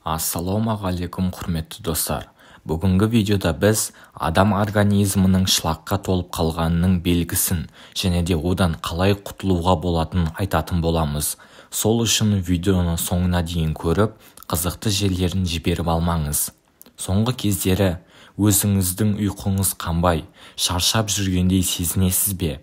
Ассалаумағалейкум, құрметті достар! Бүгінгі видеода біз адам организмінің шлакқа толып қалғанының белгісін және де одан қалай құтылуға болатынын айтатын боламыз. Сол үшін видеоны соңына дейін көріп, қызықты жерлерін жіберіп алмаңыз. Соңғы кездері өзіңіздің ұйқыңыз қанбай, шаршап жүргендей сезінесіз бе?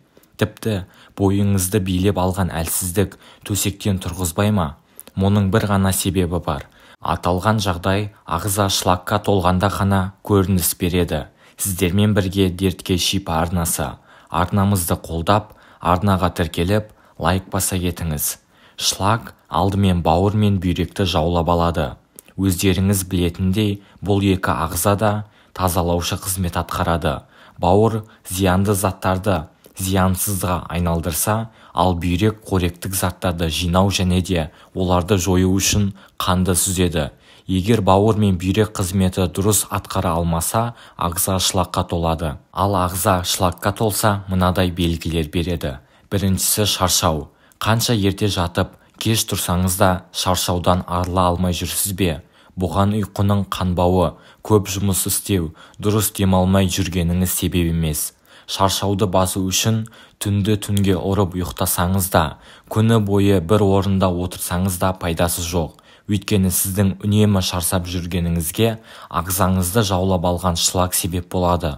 Тіпті бойыңызды билеп алған әлсіздік төсектен тұрғызбай ма? Мұның бір ғана себебі бар. Аталған жағдай ағза шлакқа толғанда ғана көрініс береді. Сіздермен бірге Дертке шипа арнасы. Арнамызды қолдап, арнаға тіркеліп, лайк баса кетіңіз. Шлак алдымен бауыр мен бүйректі жаулап алады. Өздеріңіз білетіндей, бұл екі ағза да тазалаушы қызмет атқарады. Бауыр зиянды заттарды зиянсызға айналдырса, ал бүйрек қоректік заттарды жинау және де оларды жою үшін қанды сүзеді. Егер бауыр мен бүйрек қызметі дұрыс атқара алмаса, ағза шлакқа толады. Ал ағза шлакқа толса, мынадай белгілер береді. Біріншісі шаршау. Қанша ерте жатып, кеш тұрсаңыз да шаршаудан арыла алмай жүрсіз бе? Бұған ұйқының қанбауы, көп жұмыс істеу, дұрыс демалмай жүргеніңіз себеп емес. Шаршауды басу үшін түнді түнге ұрып ұйықтасаңыз да, күні бойы бір орында отырсаңыз да пайдасы жоқ. Өйткені сіздің үнемі шаршап жүргеніңізге ағзаңызды жаулап алған шлак себеп болады.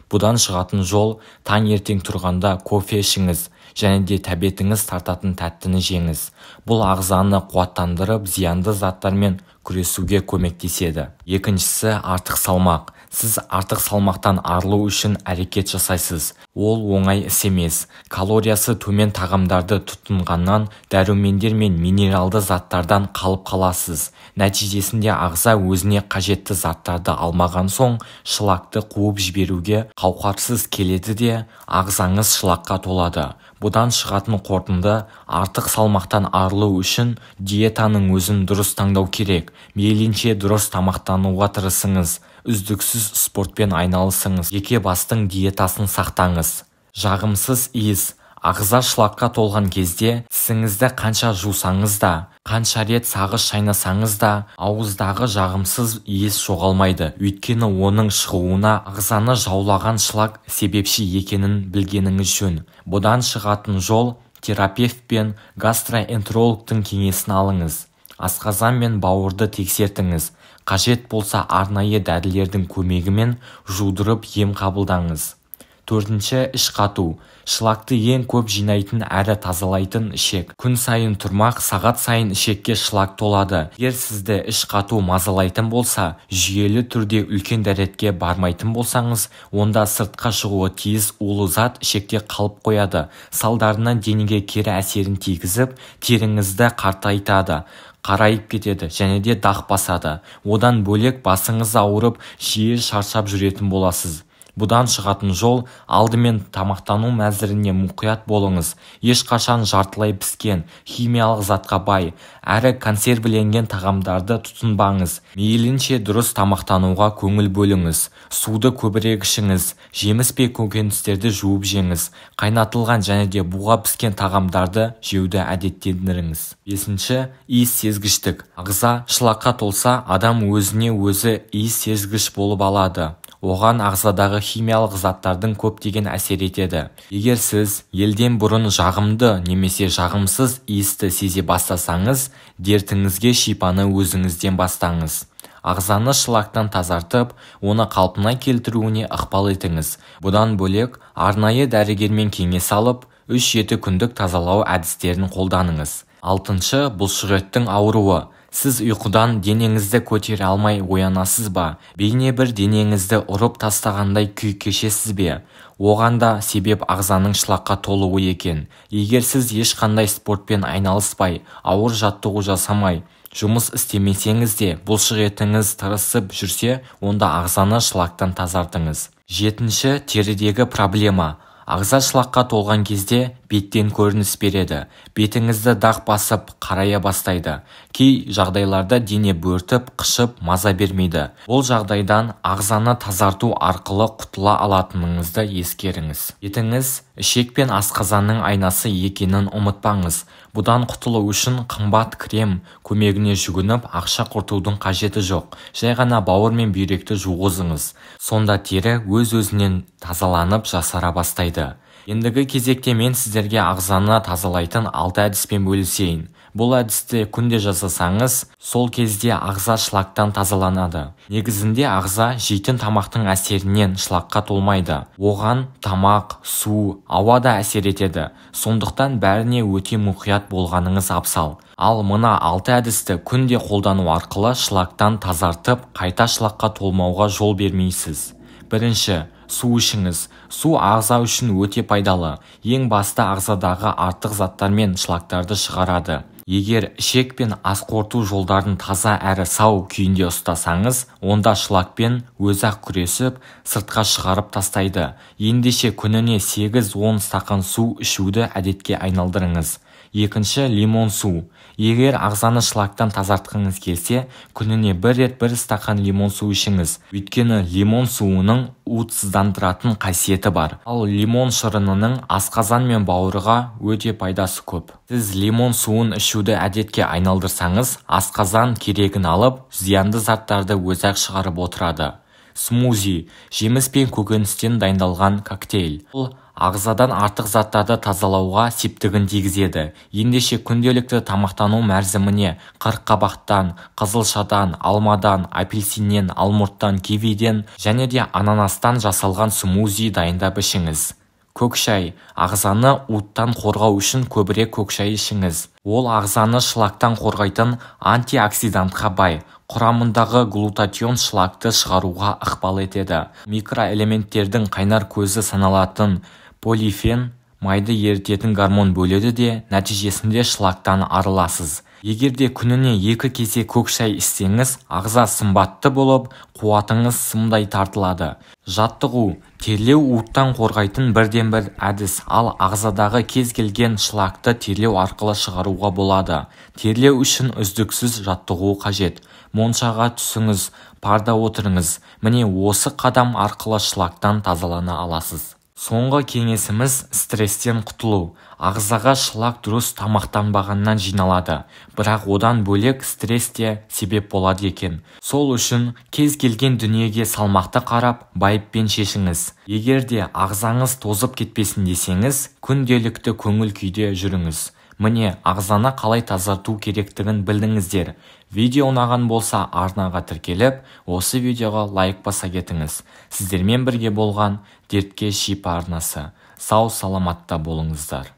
Бұдан шығатын жол таңертең тұрғанда кофе ішіңіз және де тәбетіңіз тартатын тәттіні жеңіз. Бұл ағзаны қуаттандырып, зиянды заттармен күресуге көмектеседі. Екіншісі артық салмақ. Сіз артық салмақтан арылу үшін әрекет жасайсыз. Ол оңай іс емес. Калориясы төмен тағамдарды тұтынғаннан дәрумендер мен минералды заттардан қалып қаласыз. Нәтижесінде ағза өзіне қажетті заттарды алмаған соң шлакты қуып жіберуге қауқарсыз келеді де, ағзаңыз шлакқа толады. Бұдан шығатын қорытынды артық салмақтан арылу үшін диетаның өзін дұрыс таңдау керек. Мейлінше дұрыс тамақтануға тырысыңыз, үздіксіз спортпен айналысыңыз, жеке бастың диетасын сақтаңыз. Жағымсыз иіс. Ағза шлакқа толған кезде тісіңізді қанша жусаңыз да, қанша рет сағыз шайнасаңыз да, ауыздағы жағымсыз иіс жоғалмайды. Өйткені оның шығуына ағзаны жаулаған шлак себепші екенін білгеніңіз жөн. Бұдан шығатын жол терапевт пен гастроэнтерологтың кеңесін алыңыз. Асқазан мен бауырды тексертіңіз. Қажет болса арнайы дәрілердің көмегімен жудырып ем қабылдаңыз. Төртінші, іш қату. Шлакты ең көп жинайтын әрі тазалайтын ішек. Күн сайын тұрмақ, сағат сайын ішекке шлак толады. Егер сізді іш қату мазалайтын болса, жүйелі түрде үлкен дәретке бармайтын болсаңыз, онда сыртқа шығуы тиіс улы зат ішекте қалып қояды. Салдарынан денеге кері әсерін тигізіп, теріңізді қартайтады, қарайып кетеді және де дақ басады. Одан бөлек басыңыз ауырып, жиі шаршап жүретін боласыз. Бұдан шығатын жол алдымен тамақтану мәзіріне мұқият болыңыз. Ешқашан жартылай піскен, химиялық затқа бай, әрі консервіленген тағамдарды тұтынбаңыз. Мейлінше дұрыс тамақтануға көңіл бөліңіз. Суды көбірек ішіңіз, жеміс пен көкөністерді жуып жеңіз. Қайнатылған және де буға піскен тағамдарды жеуді әдеттендіріңіз. Бесінші, иіс сезгіштік. Ағза шлакқа толса, адам өзіне өзі иіс сезгіш болып алады. Оған ағзадағы химиялық заттардың көптеген әсер етеді. Егер сіз елден бұрын жағымды немесе жағымсыз иісті сезе бастасаңыз, дертіңізге шипаны өзіңізден бастаңыз. Ағзаны шлактан тазартып, оны қалпына келтіруіне ықпал етіңіз. Бұдан бөлек, арнайы дәрігермен кеңес алып, 3-7 күндік тазалау әдістерін қолданыңыз. Алтыншы, бұлшықеттің ауруы. Сіз ұйқыдан денеңізді көтере алмай оянасыз ба? Бейне бір денеңізді ұрып тастағандай күй кешесіз бе? Оған да себеп ағзаның шлакқа толуы екен. Егер сіз ешқандай спортпен айналыспай, ауыр жаттығу жасамай, жұмыс істемесеңіз де, бұлшық етіңіз тырысып жүрсе, онда ағзаны шлактан тазартыңыз. Жетінші, терідегі проблема. Ағза шлакқа толған кезде беттен көрініс береді. Бетіңізді дақ басып, қарая бастайды. Кей жағдайларда дене бөртіп, қышып, маза бермейді. Бұл жағдайдан ағзаны тазарту арқылы құтыла алатыныңызды ескеріңіз. Бетіңіз ішек пен асқазанның айнасы екенін ұмытпаңыз. Бұдан құтылу үшін қымбат крем көмегіне жүгініп, ақша құртудың қажеті жоқ. Жай ғана бауыр мен бүйректі жуғызыңыз. Сонда тері өз-өзінен тазаланып, жасара бастайды. Ендігі кезекте мен сіздерге ағзаны тазалайтын 6 әдіспен бөлісейін. Бұл әдісті күнде жасасаңыз, сол кезде ағза шлактан тазаланады. Негізінде ағза жейтін тамақтың әсерінен шлакқа толмайды. Оған тамақ, су, ауа да әсер етеді. Сондықтан бәріне өте мұқият болғаныңыз абзал. Ал мына 6 әдісті күнде қолдану арқылы шлактан тазартып, қайта шлакқа толмауға жол бермейсіз. Бірінші, су ішіңіз. Су ағза үшін өте пайдалы. Ең басты ағзадағы артық заттар мен шлактарды шығарады. Егер ішек пен ас қорыту жолдарын таза әрі сау күйінде ұстасаңыз, онда шлакпен өзі-ақ күресіп, сыртқа шығарып тастайды. Ендеше күніне 8-10 стақан су ішуді әдетке айналдырыңыз. Екінші, лимон су. Егер ағзаны шлактан тазартқыңыз келсе, күніне бір рет бір стақан лимон су ішіңіз. Өйткені лимон суының уытсыздандыратын қасиеті бар. Ал лимон шырынының асқазан мен бауырға өте пайдасы көп. Сіз лимон суын ішуді әдетке айналдырсаңыз, асқазан керегін алып, зиянды заттарды өзі-ақ шығарып отырады. Смузи – жеміс пен көкөністен дайындалған коктейль. Бұл ағзадан артық заттарды тазалауға септігін тигізеді. Ендеше күнделікті тамақтану мерзіміне қырыққабақтан, қызылшадан, алмадан, апельсиннен, алмұрттан, кивиден және де ананастан жасалған смузи дайындап ішіңіз. Көк шай – ағзаны уыттан қорғау үшін көбірек көк шай ішіңіз. Ол ағзаны шлактан қорғайтын антиоксидантқа бай. Құрамындағы глутатион шлакты шығаруға ықпал етеді. Микроэлементтердің қайнар көзі саналатын полифен майды ерітетін гормон бөледі де, нәтижесінде шлактан арыласыз. Егер де күніне 2 кесе көк шай ішсеңіз, ағза сымбатты болып, қуатыңыз сымдай тартылады. Жаттығу – терлеу уыттан қорғайтын бірден-бір әдіс, ал ағзадағы кез келген шлакты терлеу арқылы шығаруға болады. Терлеу үшін үздіксіз жаттығу қажет. Моншаға түсіңіз, парда отырыңыз. Міне осы қадам арқылы шлактан тазалана аласыз. Соңғы кеңесіміз стресстен құтылу. Ағзаға шлак дұрыс тамақтанбағаннан жиналады, бірақ одан бөлек стресс те себеп болады екен. Сол үшін кез келген дүниеге салмақты қарап, байыппен шешіңіз. Егер де ағзаңыз тозып кетпесін десеңіз, күнделікті көңіл күйде жүріңіз. Міне, ағзаны қалай тазарту керектігін білдіңіздер. Видео ұнаған болса, арнаға тіркеліп, осы видеоға лайк баса кетіңіз. Сіздермен бірге болған Дертке Шипа арнасы. Сау саламатта болыңыздар.